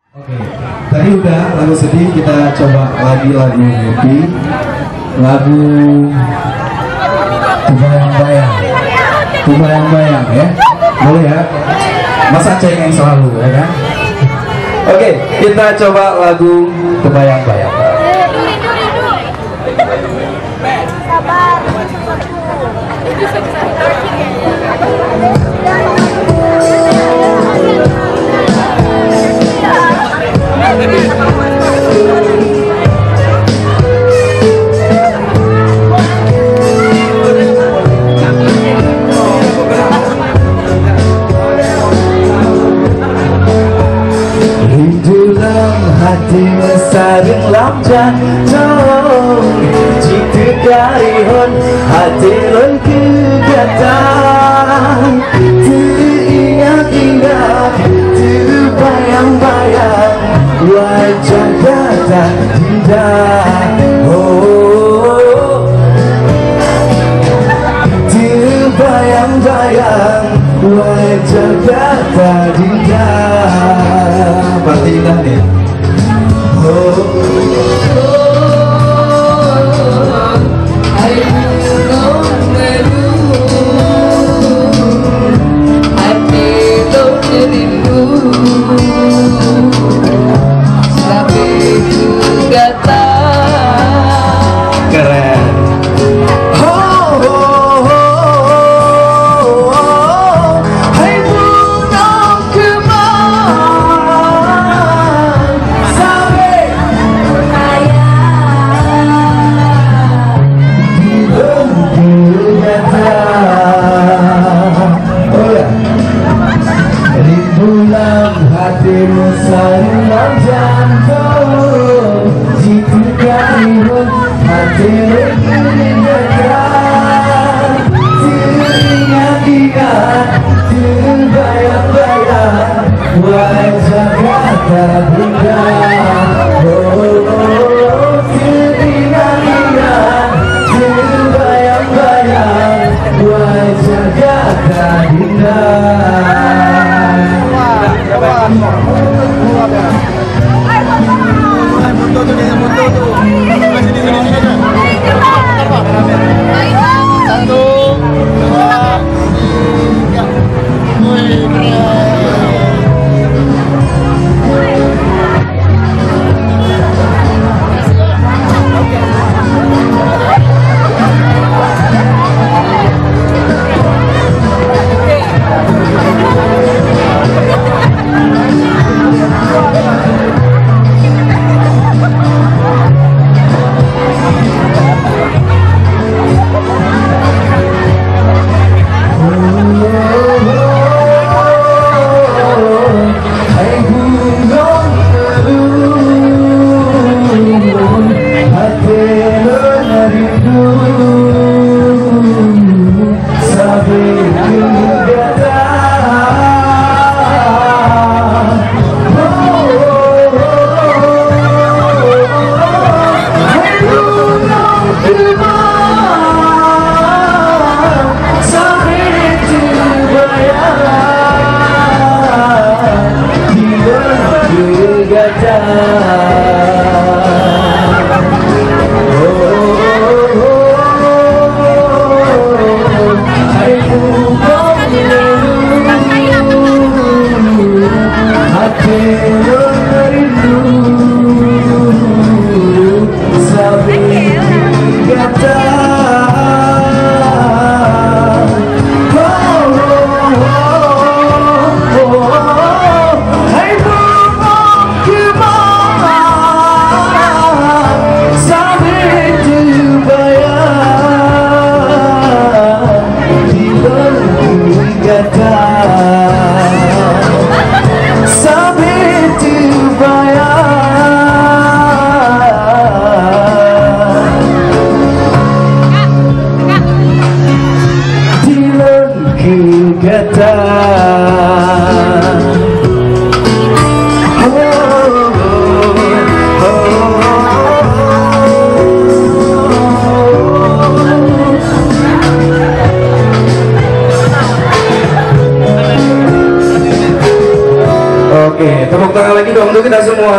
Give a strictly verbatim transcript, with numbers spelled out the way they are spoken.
Oke, tadi udah lagu sedih, kita coba lagi lagu happy. Lagu Terbayang-bayang. Terbayang-bayang, ya. Boleh, ya? Masa cengeng selalu, ya kan? Oke, kita coba lagu Terbayang-bayang. Sabar. Rindu lam hati, meusareung lam jantong, jiteuka rihon até lôn keu gata. Teuingat-ingat, teubayang-bayang wajah gata, Dinda. Oh, teubayang-bayang wajah gata, Dinda. Pasti indah ni. Oh, oh, oh, oh. Hai gunong Meurunoe, até lôn rindu, sabe keu gata. Keren. Ho, ho, ho, ho, ho. Hai gunong Keumae, sabe Rindu lam hati, meusareung lam jantong, jiteuka rihon até lôn keu gata. Teuingat-ingat, teubayang-bayang wajah gata, Bunda. Oh, teuingat-ingat, teubayang-bayang wajah gata, Bunda. Satu, dua, tiga. Wih, keren. Oke, tepuk tangan lagi dong untuk kita semua.